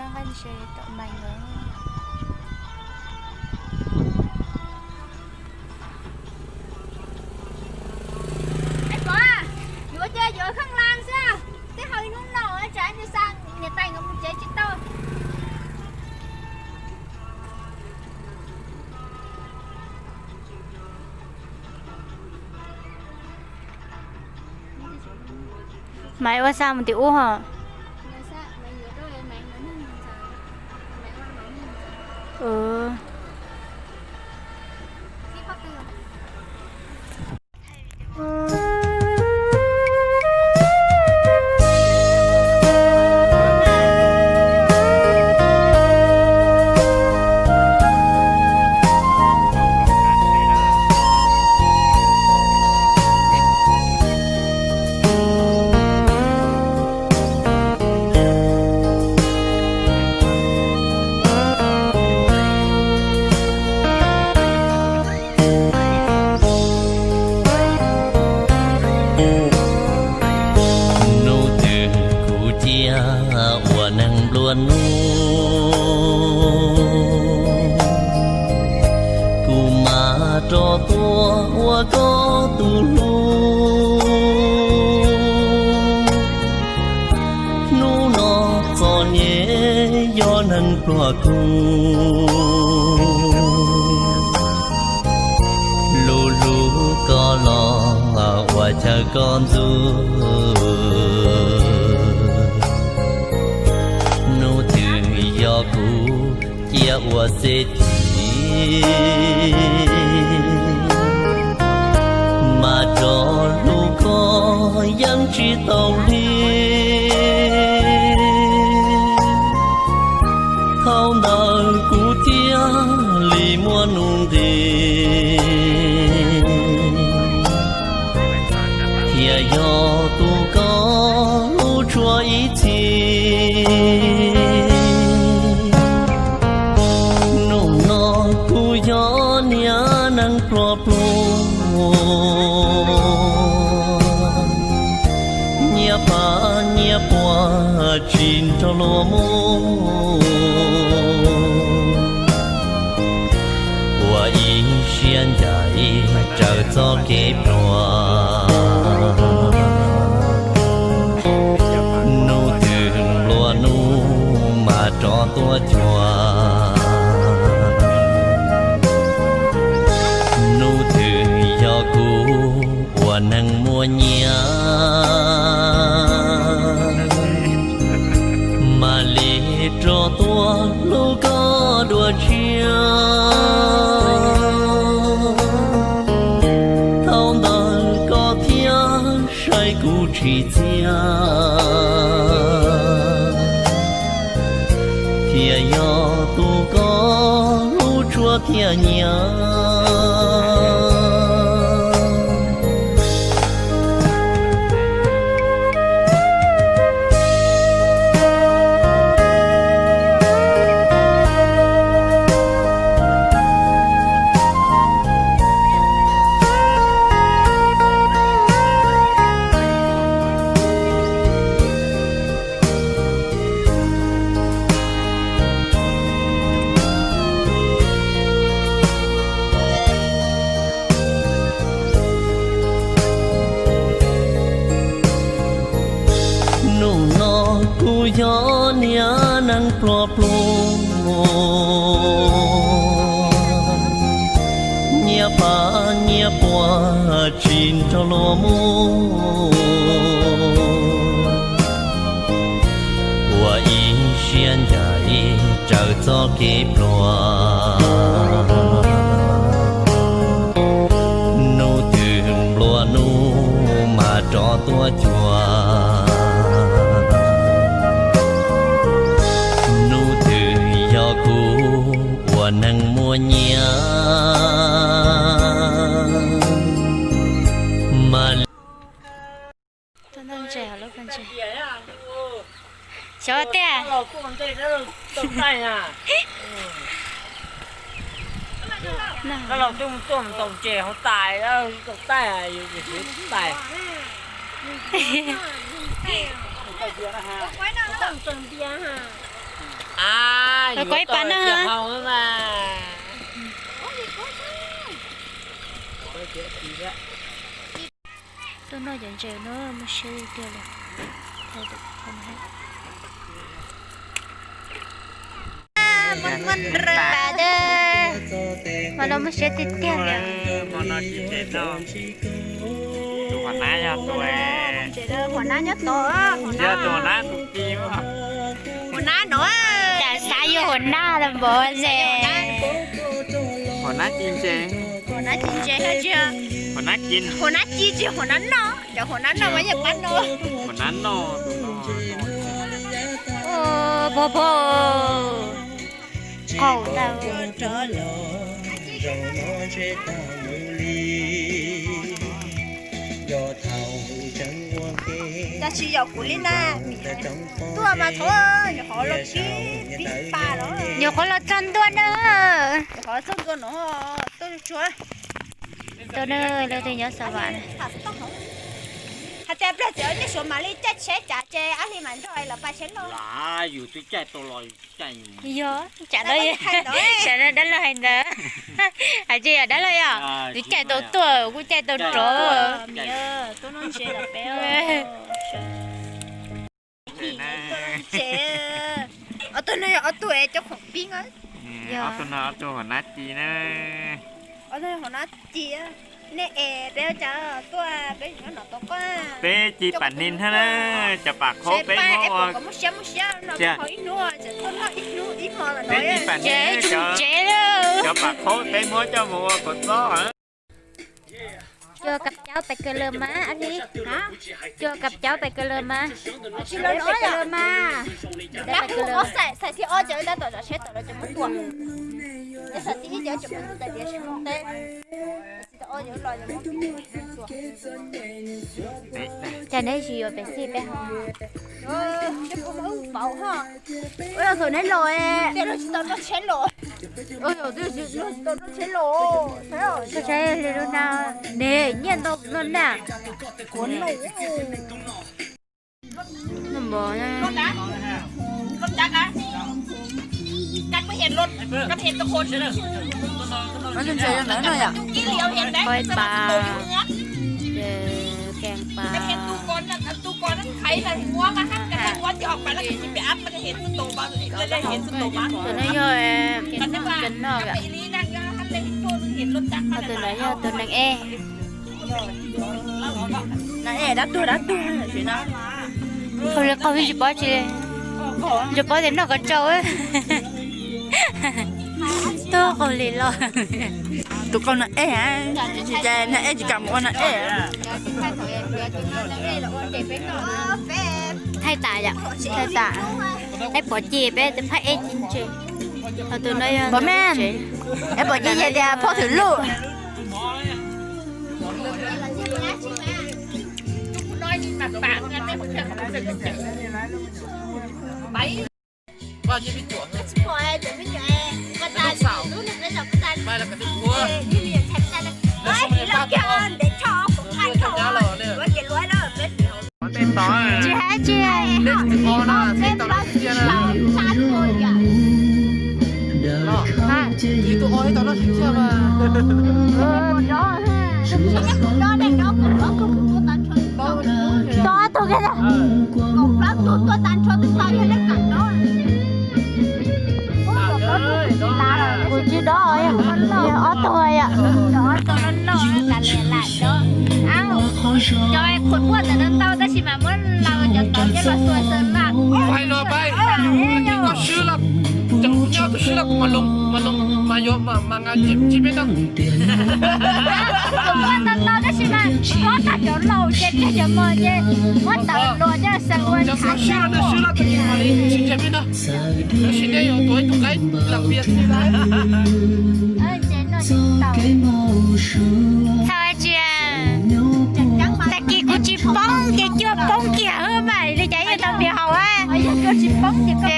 Nqaij ntses tom mees lawm. Ej Pov, yuav ces yuav kheej laj xwb, tej haus ib hnub no tsam ntsis xa niam tais nkawd mus tsev tsis tau. Maiv ua xa mus tim ub hos. Hnub twg kuv cia ua neeg nplua nuj, kuv mam rov tuaj ua koj tus hlub. Hnub no txom nyem yog neeg pluag kuv, lub hlub koj los ua chaw koj ntxub. Hnub twg yog kuv cia ua xeb tim, mas rov hlub koj yeej tsis tau li. Thaum ntawd kuv thiaj li muaj nuj nqis, thiaj yog tus koj hlub tshua ib txhis. Hnub no kuv yog niag neeg pluag pluag, nyias pab nyias puas tsis nrog luag mus, ua ib siab ncaim raws txoj kev pluag. Hnub twg nplua nuj mas rov tuaj cuag, hnub twg yog kuv ua neeg muaj nyiaj, mam li rov tuaj hlub koj dua tshiab. Thaum ntawd koj thiaj saib kuv tsis txiaj, thiaj yog tus koj hlub tshua thiaj nyiam. Hnub no kuv yog niag neeg pluag pluag, nyias pab nyias puas tsis nrog luag mus, ua ib siab ncaim raws txoj kev pluag. Hnub twg nplua nuj mas rov tuaj cuag, hnub twg yog kuv ua neeg muaj nyiaj, mas li Xyov tiag. Tais. Koj ib pas no. Tuaj noj cov ntses no muaj siab tiag tiag li. Muaj muaj nrab, mas no muaj siab tiag tiag li. Tus hua nab yog tus, hua nab nyob tod, yog tus hua nab tus ci. Hua nab no, cas xav yuav hua nab los npov ze. Hua nab ci ntses, hua nab ci ntses, hua nab ci, hua nab ci tsis hua nab noj, cov hua nab noj mas yeej pab no. Hua nab noj tus no. Pog pog, qaug ntag. Cas tsis yaum kuv li na. Tuaj mas thov nyuam qhuav los kib pib pa los. Nyuam qhuav los txog ntua na. Nyuam qhuav txog ntua no, tuaj tsuag. Tuaj na, leej twg nyob Xav Vam na. Hais tias pliag txiv nej suav mam li caij tsheb cas ces ab li mam nrog lawv pais tsheb lauj. Yus twb caij tau los caij. Yog, tsam dab laug hais ntawd. Hais tias dab laug yog, twb caij tau tuaj kuj caij tau rov. Ob tug no ob tug hua nab ci na. Ob tug hua nab ci, nej es peb ua cas tuaj peb nyob no tau koj. Peb ci pam nis thiab na, cov pam khaub peb muab ua, peb ci pam nis, cov pam khaub peb muab coj mus ua kua txob. Cua kab cauv pais kawg lawm mas, ab li. Cua kab cauv pais kawg lawm mas. Pais kawg lawm mas. Xais thib ob ces tab tom zov tsheb tom no ces muab tua. Xais thib ib ces tseem mus tais diav tsis muaj teb. Cas neb tsis yuav pem xij peb ho. Ua yog thaum neb los, tsis tau nrog tsheb los. Ua yog tsis tau nrog tsheb los. Neb nyiaj ntau no na. Npov na. Ntses no yom. Pab pa, keeb pa. Tus no yog, tus no yog, tus no yog tus neeg ej. Qaug li qaug tsis paub tsi li, tsis paub tias noj kom tsau. Tub qaug li los. Tus qaug no ej, cas no ej tsis kam mus ua no ej. Thaij tas yom, thaij tas. Ej pom ci peb tus phaj ej ci ntses. Ho tus no yog pom me, ej pom ci yog tias phoj thwm luj. Tsis hais tsis. Tau ob tug kiag. Kuv tsis dob, yog ob tug yom. Cov khuam puaj ntawm no ntau tab sis mas muab laus cov tod coj los xua xaws laj. Hais los pais, tus swb laj, tus swb laj kuv mas los mas yuav mas nqa tsis peb no. Khuam puaj ntau ntau tab sis mas muab tag cov laus ces cov mos ces muab tawm luas coj xaws ua. Cov khuam swb laj, swb laj tab sis mas li tsis ntseg peb no. Tab sis nej yuav tuav ib tug qaib lam pias. Txhais tsis, tag kis kuv tsis poob ces cuag poob kiag mas li cas yuav tau pias haus. Tias kawg, ob tsis muaj tsis.